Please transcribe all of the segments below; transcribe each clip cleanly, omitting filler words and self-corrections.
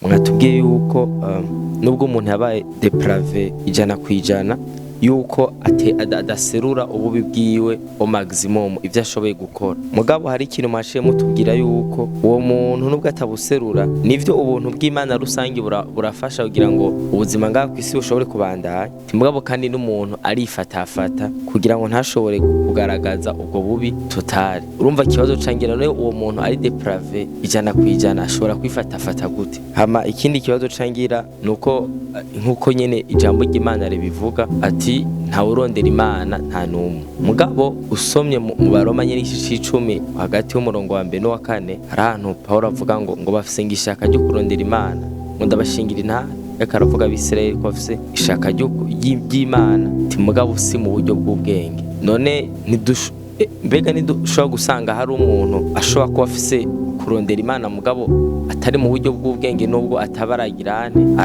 Mwatubwiye yuko nubwo umuntu yabaye dépravé 100%, yuko adaserura ububi bwiwe au maximum, ivyo ashoboye gukora. Mugabo hari ikintu mwashiye mutubwira yuko uwo muntu nubwo atabuserura, nivyo, ubuntu bw'Imana rusange burafasha kugira ngo ubuzima ngaha kw'isi bushobore kubandanya. Mugabo kandi n'umuntu arifatafata kugira ngo ntashobore kugaragaza ubwo bubi total. Urumva, ikibazo cangira none, uwo muntu ari dépravé 100% ashobora kwifatafata gute? Hama ikindi kibazo cangira nuko nkuko nyene ijambo ry'Imana ribivuga ati: "Ntawe urondera Imana, nta n'umwe." Mugabo usomye mu Baroma nyene, igice c'icumi, hagati y'umurongo wa mbere n'uwa kane, hari ahantu Pawulo avuga ngo bafise ngo ishaka ryo kurondera Imana, ngo ndabashingira intare. Ariko aravuga Abisirayeli ko bafise ishaka ry'Imana, ati mugabo si mu buryo bw'ubwenge. None mbega ntidushobora gusanga hari umuntu ashobora kuba afise kurondera Imana, mugabo atari mu buryo bw'ubwenge, nubwo ataba aragirane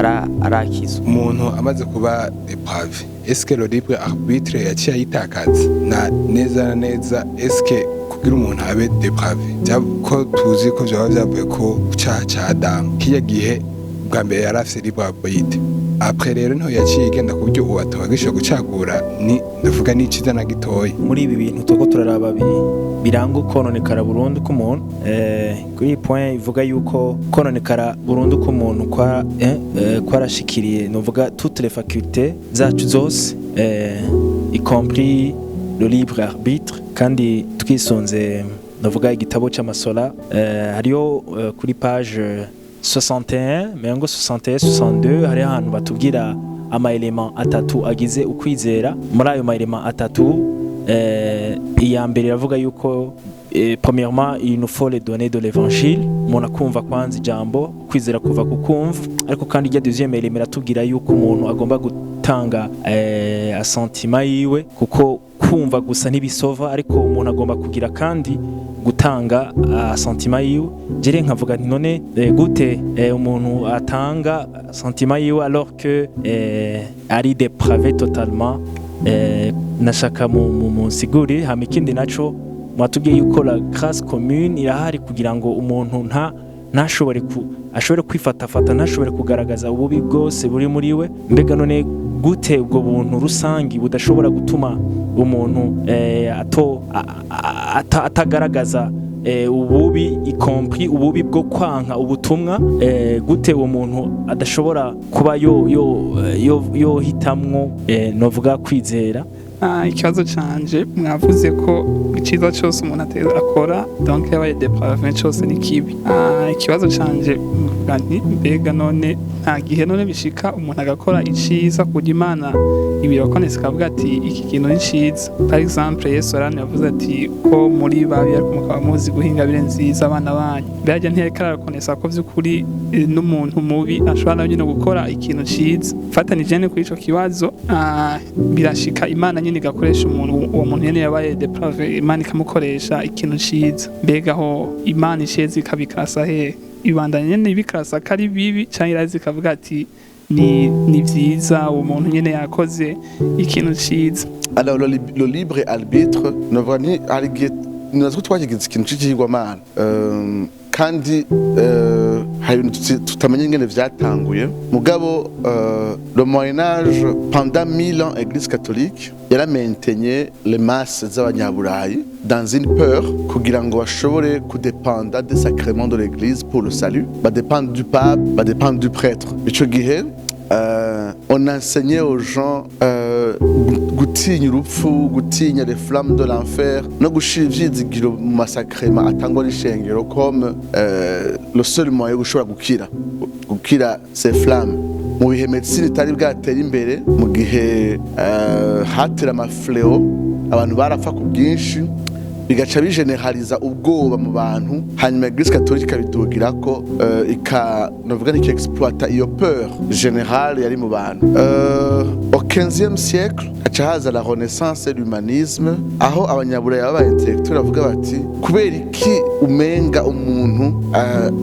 arakizwa? Umuntu amaze kuba dépravé, est-ce que le libre arbitre yaciye ayitakaza na neza na neza? Est-ce que kugira umuntu abe dépravé, ko tuzi ko vyoba vyavuye ko caha ca Adamu, kirya gihe bwa mbere yari afise libre arbitre, après rero niho yaciye igenda ku buryo ubu ataba gucagura, ni ndavuga n'iciza na gitoya? Muri ibi bintu turiko turaraba biranga ukononekara burundu k'umuntu, kuri iyi point ivuga yuko kononekara burundu k'umuntu kwarashikiriye, novuga, toutes les facultés zacu zose, y compris le libre arbitre. Kandi twisunze, novuga, igitabo c'amasola, hariyo kuri page 61, mengo 61, 62, hariho ahantu batubwira ama éléments atatu agize ukwizera. Muri ayo ma éléments atatu, iya mbere iravuga yuko premièrement, il nous faut les données de l'évangile, umuntu akumva kwanza ijambo, kwizera kuva ku kumva. Ariko kandi irya deuxième élément iratubwira yuko umuntu agomba gutanga assentiment yiwe, kuko kumva gusa ntibisova, ariko umuntu agomba kugira kandi gutanga assentiment yiwe. Jere nkavuga nti none gute umuntu atanga assentiment yiwe alors que ari dépravé totalement? Nashaka mu munsiguri. Hama ikindi naco, mwatubwiye yuko la grâce commune irahari kugira ngo umuntu ntashobore ku ashobore kwifatafata, ntashobore kugaragaza ububi bwose buri muri we. Mbega none gute ubwo buntu rusangi budashobora gutuma umuntu ato atagaragaza ububi, y compris ububi bwo kwanka ubutumwa? Gute uwo muntu adashobora kuba yo yohitamwo, novuga, kwizera? Ikibazo canje, mwavuze ko iciza cyose umuntu ateza akora, donc yabaye dépravé cyose ni kibi. Ikibazo canje mvuga nti mbega none nta gihe none bishika umuntu agakora iciza kugira Imana ibirokonese, ikavuga ati: "Iki kintu ni ciza"? Par exemple, Yesu arani yavuze ati ko muri babi, ariko mukaba muzi guha ingabire nziza abana banyu. Mbega ntiyariko arakonesa ko vy'ukuri n'umuntu mubi ashobora nawe nyine gukora ikintu ciza? Fatanije ne kuri ico kibazo, birashika Imana nyine igakoresha umuntu, uwo muntu nyene yabaye dépravé, Imana ikamukoresha ikintu ciza. Mbega aho Imana iceza ikabikarasa hehe? Ibandanya nyene ibikarasa ko ari bibi, canke iraza ikavuga ati ni vyiza, uwo muntu nyene yakoze ikintu ciza? Alors le libre arbitre, novuga ni hari igihe natwe twakigize ikintu c'ikigirwamana, kandi hari ibintu tutamenya ingene vyatanguye. Mugabo le Moyen Âge, pendant 1000 ans, Église catholique yaramaintenye les masses z'abanyaburayi dans une peur, kugira ngo bashobore kudépenda des sacrements de l'Église pour le salut, badépendre du pape, badépendre du prêtre. Ico gihe on enseignait aux gens gutinya urupfu, gutinya les flammes de l'enfer, no gushira ivyizigiro mu masakrema atangwa n'ishengero comme le seul moyen yo gushobora gukira ces flammes, mu bihe médecine itari bwatera imbere, mu gihe hatera ama fléaux, abantu barapfa ku bwinshi, bigaca bigeneraliza ubwoba mu bantu. Hanyuma Église catholique ikabidugirako, ika novuga nti exploita iyo peur générale yari mu bantu. Au 15e siècle haca haza la Renaissance et l'humanisme, aho abanyaburayi baba intellectuels bavuga bati: "Kubera iki umenga umuntu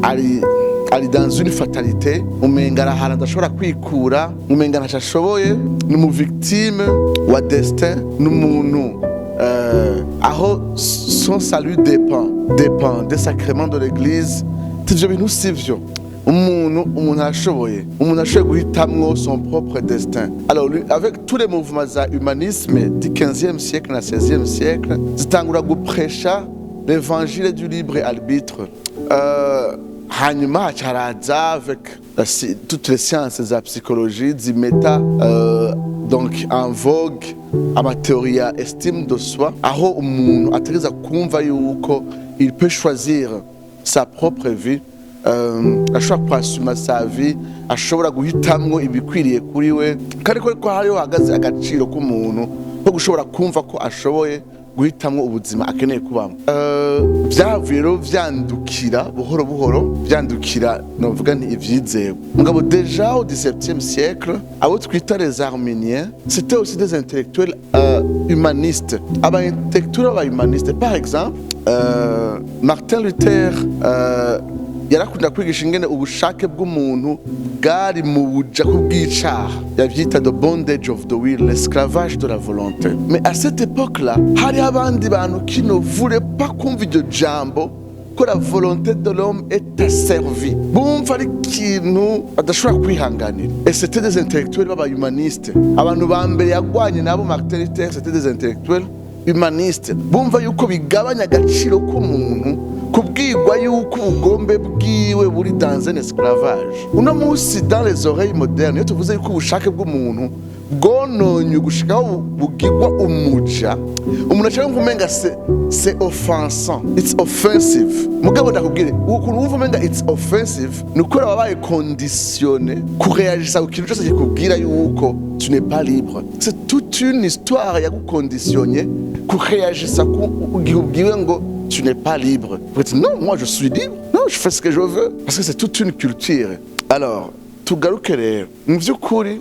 ari dans une fatalité, umenga arahara adashobora kwikura, umenga ntaco ashoboye, ni umu victime wa destin, ni umuntu aho son salut dépend des sacrements de l'Église? Ivyo bintu sivyo." Umuntu arashoboye, umuntu ashoboye guhitamwo son propre destin. Alors lui, avec tous les mouvements za humanisme du 15e siècle na 16e siècle, zitangura gupresha l'évangile du libre arbitre. Hanyuma haca haraza avec toutes les sciences za psychologie zimeta donc en vogue amathéorie ya estime de soi, aho umuntu ategereza kumva yuko il peut choisir sa propre vie, ashobora kwasuma sa vie, ashobora guhitamwo ibikwiriye kuri we, kandi ko hariho hahagaze agaciro k'umuntu ko gushobora kumva ko ashoboye guhitamwo ubuzima akeneye kubamo. Vyavuye rero vyandukira buhoro buhoro, vyandukira novuga nti ivyizerwa. Mugabo déjà au XVIIe siècle, abo twita les arminiens, c'était aussi des intellectuels humanistes. Aba intellectuels b'aba humanistes, par exemple Martin Luther, yarakunda kwigisha ingene ubushake bw'umuntu bwari mu buja kubw'icaha, yavyita the bondage of the will, l'esclavage de la volonté. Mais à cette époque là hariho abandi bantu qui ne voulaient pas kumva iryo jambo ko la volonté de l'homme est asservie, bumva ari ikintu badashobora kwihanganira. Et c'était des intellectuels b'aba humanistes. Abantu ba mbere yagwanye nabo Martin Luther, c'était des intellectuels humanistes, bumva yuko bigabanya agaciro k'umuntu kubwirwa yuko ubugombe bwiwe buri dans un esclavage. Uno munsi, dans les oreilles modernes, iyo tuvuze yuko ubushake bw'umuntu bwononye gushikaho bugirwa umuja, umuntu aca yumva umenga c'est offensant, it's offensive. Mugabo ndakubwire, ukuntu wumva umenga it's offensive ni ukubera wabaye conditionné kureagisa ku kintu cyose kikubwira yuko tu n'es pas libre. C'est toute une histoire yagukonditionné kureagisa ku igihe ubwiwe ngo tu n'es pas libre. Uti, non, moi je suis libre, non, je fais ce que je veux, parce que c'est toute une culture. Alors tugaruke rero, mu by'ukuri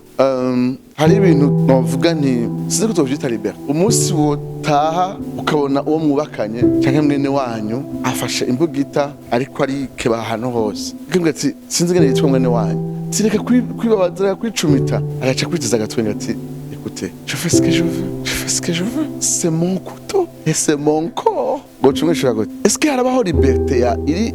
hari ibintu navuga nti sinzi ko tubyita liberté. Umunsi wotaha ukabona uwo mwubakanye cyangwa mwene wanyu afashe imbugita ariko arikeba ahantu hose, ukambwira ati sinzi ngene yitwa mwene wanyu, tireka kwibabaza, reka kwicumita, agaca kwitiza agatwenga ati écoutez, je fais ce que je veux, je fais ce que je veux, c'est mon couteau et c'est mon corps. Ngo cumwishura gute? Est-ce que harabaho liberté ya iri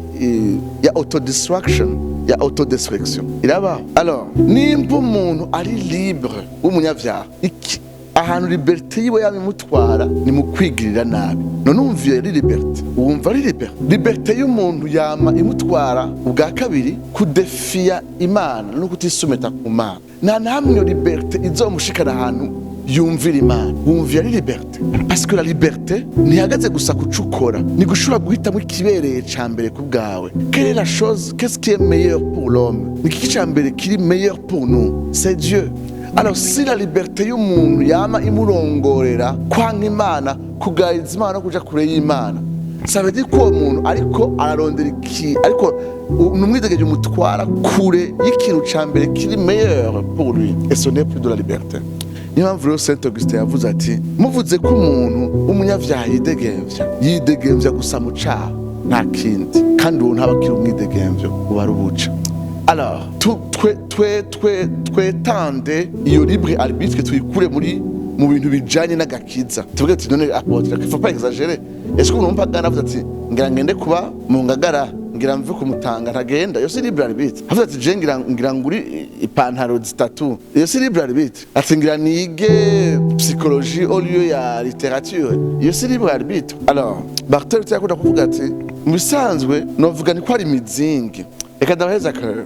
ya autodestruction, ya autodestruction irabaho? Alors nimba umuntu ari libre w'umunyabyaha, iki ahantu liberté yiwe yabimutwara ni mu kwigirira nabi. None wumva iyo ari liberté? Wumva ari liberté? Liberté y'umuntu yama imutwara ubwa kabiri kudefiya Imana no kutisumeta ku Mana. Nta na hamwe iyo liberté izomushikana ahantu yumvira Imana. Wumva iyo ari liberté? Parce que la liberté ntihagaze gusa ku co ukora, ni gushobora guhitamo ikibereye ca mbere ku bwawe. Quelle est la chose, qu'est-ce qui est meilleur pour l'homme? Ni iki ca mbere kiri meilleur pour nous? C'est Dieu. Alors si la liberté y'umuntu yama imurongorera kwanka Imana, kugayiza Imana no kuja kure y'Imana, ça veut dire ko uwo muntu ariko ararondera iki? Ariko ni umwidegeje umutwara kure y'ikintu ca mbere kiri meilleur pour lui, et ce n'est plus de la liberté. Niyo mpamvu rero Saint Augustin yavuze ati muvuze ko umuntu w'umunyavyaha yidegemvya, yidegemvya gusa mu caha, nta kindi, kandi uwo ntaba akiri umwidegemvyo, uba ari ubuca. Alors twe twe twe twetande iyo libre arbitre, tuyikure muri mu bintu bijanye n'agakiza. Tuvuge ati none apôtre, il faut pas exagérer, est-ce que umuntu w'umupagani avuze ati ngira ngende kuba mu Ngagara, ngira mve kumutanga, ntagenda, iyo si libre arbitre? Avuze ati je ngira nguri ipantaro zitatu, iyo si libre arbitre? Ati ngira nige psychologie au lieu ya littérature, iyo si libre arbitre? Alors Martin Luther yakunda kuvuga ati mu bisanzwe novuga ni ko ari imizingi. Reka ndabaheza akarero,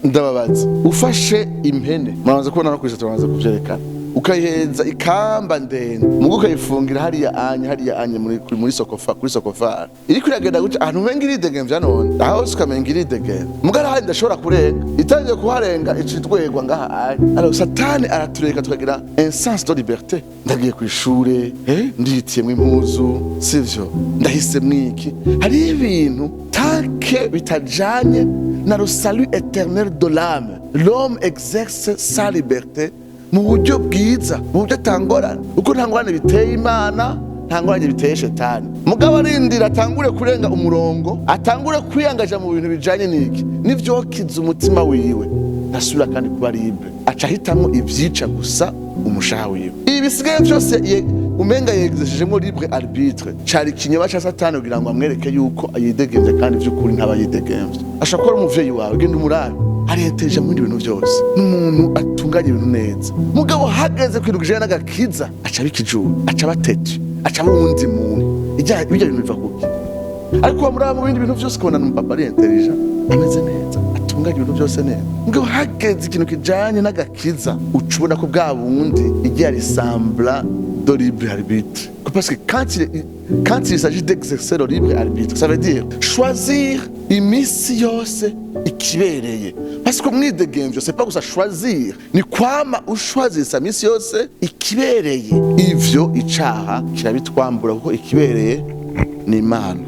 ndababaza: ufashe impene, murabanza kubona no kwisa, turabanza kuvyerekana, ukayihereza ikamba ndende, mugo ukayifungira hariya anye, hariya anye muri sokofa, kuri sokofari, iriko iragenda gutya, ahantu umenga iridegemvya. None aho hose ukamenga iridegemvya, mugara handi ndashobora kurenga, itangiye kuharenga ica itwegwa ngaha anye. Alors Satani aratureka tukagira un sens de liberté: ndagiye ku ishure, ndihitiyemwo impuzu, sivyo, ndahisemwo iki. Hariho ibintu tant que bitajanye na le salut éternel de l'âme, l'homme exerce sa liberté mu buryo bwiza, mu buryo atangorane, kuko nta ngorane biteye Imana, nta ngorane biteye Shetani. Mugabo arindira atangure kurenga umurongo, atangure kwiyangaja mu bintu bijanye n'iki n'ivyokiza umutima wiwe, ntasubira kandi kuba libre, aca ahitamwo ivyica gusa umushaha wiwe. Ibi bisigaye vyose Umenga yexercijemo libre arbitre, cari ikinyoma ca Satani kugira ngo amwereke yuko yidegemvye, kandi vy'ukuri ntaba yidegemvye. Ashobora kuba ari umuvyeyi wawe, genda umurabe, areteje mu bindi bintu byose, n'umuntu atunganya ibintu neza, mugabo hageze kwintu kijanye n'agakiza aca aba ikijuru, aca aba têtu, aca aba uwundi muntu. Ibijya bintu biva kuki? Ariko wamuraba mu bindi bintu byose ukabona ni umupapa ari intelligent, ameze neza, atunganya ibintu byose neza, mugabo hageze ikintu kijanye n'agakiza uca ubona ko bwa bundi igihe arisambla de libre arbitre. Parce que quand il s'agit d'exercer le libre arbitre, ça veut dire choisir imisi yose ikibereye, parce que umwidegemvyo, c'est pas gusa choisir, ni kwama ushwazisa imisi yose ikibereye. Ivyo icaha kirabitwambura, kuko ikibereye ni Imana.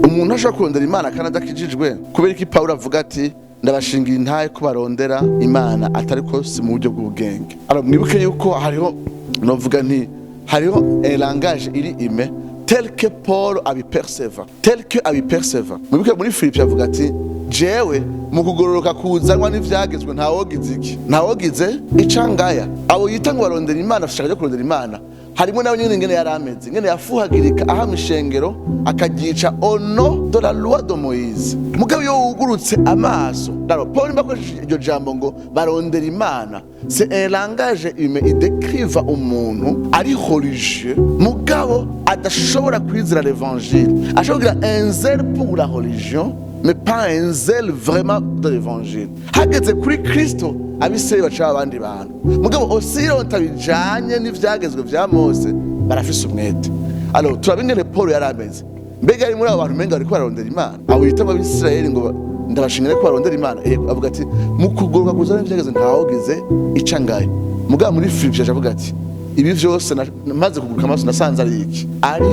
Umuntu ashobora kurondera Imana kandi adakijijwe. Kubera iki Pawulo avuga ati: "Ndabashingira intahe ko barondera Imana atari ko si mu buryo bw'ubwenge"? Alors mwibuke yuko hariho, novuga nti hariho un langage iri humain tel que Paul abiperceva, tel que abiperceva. Mwibuke muri Philippe avuga ati: "Jewe mu kugororoka kuzanwa n'ivyagezwe ntawogize iki, ntawogize icangaya." Abo yita ngo barondera Imana, ashaka ryo kurondera Imana, harimo nawe nyene ingene yari ameze, ingene yafuhagirika ahama ishengero akaryica au nom de la loi de Moïse. Mugabo iyo wugurutse amaso rero, Paul nimba akoresheje iryo jambo ngo barondera Imana, c'est un langage humain idécriva umuntu ari religieux mugabo adashobora kwizera l'évangile. Ashobora kugira un zèle pour la religion, mais pas un zèle vraiment de l'évangile. Hageze kuri Kristo, Abisirayeli baca abandi bantu, mugabo osirota bijanye n'ivyagezwe vya Mose barafise umwete. Alors turaba ingene Paul yari ameze. Mbega ari muri abo bantu umenga bariko bararondera Imana, abo yita abisirayeli ngo ndabashingira ko barondera Imana? Yego, avuga ati: "Mu kuguruka kuzana n'ivyagezwe ntawogeze ica ngayo." Mugabo muri Filipi avuga ati: "Ibi vyose maze kuguruka amaso nasanze ari iki? Ari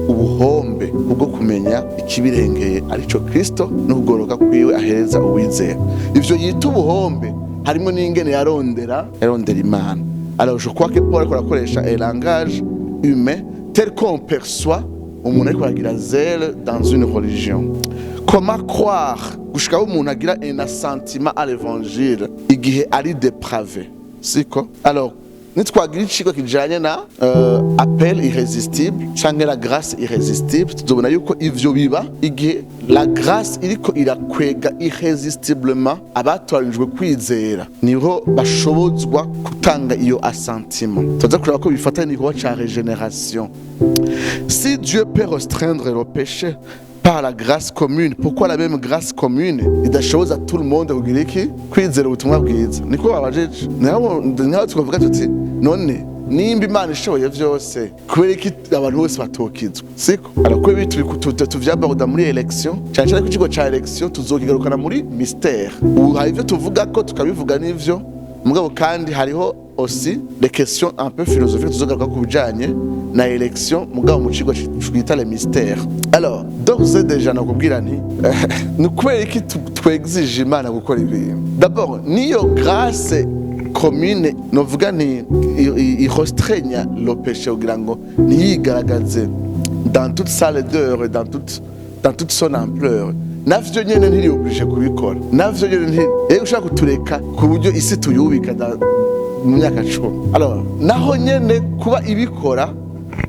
ubuhombe kubwo kumenya ikibirengeye, arico Kristo no kugoroka kwiwe ahereza uwizera." Ivyo yita ubuhombe harimo n'ingene yarondera Imana. Alors je crois que Paul ariko arakoresha un langage humain tel qu'on perçoit umuntu ariko aragira zèle dans une religion. Comment croire gushika aho umuntu agira un assentiment à l'évangile igihe ari dépravé? Siko? Alors nitwagira icigwa kijanye na appel irrésistible canke la grâce irrésistible, tuzobona yuko ivyo biba igihe la grâce iriko irakwega irrésistiblement abatoranijwe kwizera, niho bashobozwa gutanga iyo assentiment. Tuza kureba ko bifatanye n'igikorwa ca régénération. Si Dieu peut restreindre le péché par la grâce commune, pourquoi la même grâce commune idashoboza tout le monde kugira iki? Kwizera ubutumwa bwiza. Niko babajije. Niho twavuga tuti: none nimba Imana ishoboye vyose, kubera iki abantu bose batokizwa? Siko? Alors ko ibi tuvyaborda muri élection, cyane cyane ko ikigo ca élection tuzokigarukana muri mystère. Ubu hari ivyo tuvuga ko tukabivuga n'ivyo, mugabo kandi hariho aussi des questions un peu philosophiques tuzogaruka ku bijanye na élection, mugabo mu cigwa twita les mystères. Alors d'ores et déjà nakubwira nti ni kubera iki twexige Imana gukora ibintu? D'abord niyo grâce commune, novuga nti irestreignant le péché kugira ngo ntiyigaragaze dans toute sa laideur et dans toute son ampleur, navyo nyene ntiri obligé kubikora. Navyo nyene ntiri ego ushaka kutureka ku buryo isi tuyubika mu myaka 10. Alors naho nyene kuba ibikora,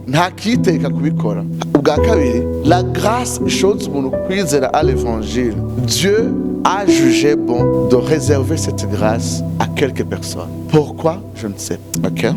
nta kiteka kubikora. Ubwa kabiri, la grâce ishoboza umuntu kwizera à l'évangile, Dieu a jugé bon de réserver cette grâce à quelques personnes. Pourquoi? Je ne sais pas. Okay.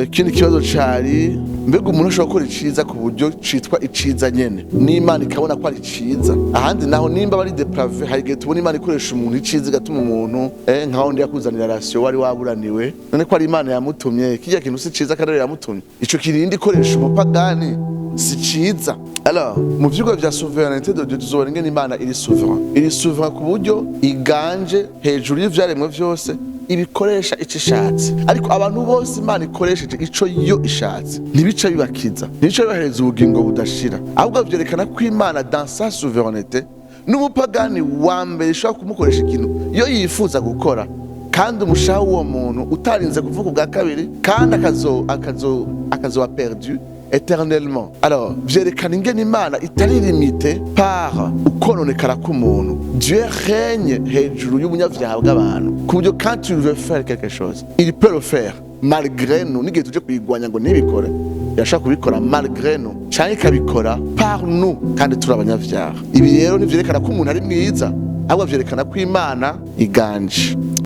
Ikindi kibazo cari: mbega umuntu ashobora gukora iciza ku buryo citwa iciza nyene n'Imana ikabona ko ari ciza? Ahandi naho nimba bari dépravé, hari igihe tubona Imana ikoresha umuntu iciza igatuma umuntu nkaho ndi yakuzanira ration wari waburaniwe. None ko ari Imana yamutumye, kirya kintu si ciza kandi ariyo yamutumye? Ico kirindi ikoresha umupagani si ciza? Alors mu vyigwa vya souveraineté de Dieu tuzobona ingene Imana iri souverain, iri souverain ku buryo iganje hejuru y'ivyaremwe vyose, ibikoresha ico ishatse. Ariko abantu bose Imana ikoresheje ico yo ishatse ntibica bibakiza, ntibica bibahereza ubugingo budashira. Ahubwo vyerekana ko Imana dans sa souveraineté n'umupagani wa mbere ishobora kumukoresha ikintu iyo yifuza gukora, kandi umushaha w'uwo muntu utarinze kuvuga ubwa kabiri, kandi akazoba perdu éternellement. Alors vyerekana ingene Imana itari limitée par ukononekara k'umuntu. Dieu règne hejuru y'ubunyavyaha bw'abantu ku buryo quand il veut faire quelque chose, il peut le faire. malgré nous. N'igihe tuje kuyigwanya ngo ntibikore, irashobora kubikora malgré nous, canke ikabikora par nous kandi turi abanyavyaha. Ibi rero ntivyerekana ko umuntu ari mwiza, ahubwo vyerekana ko Imana iganje.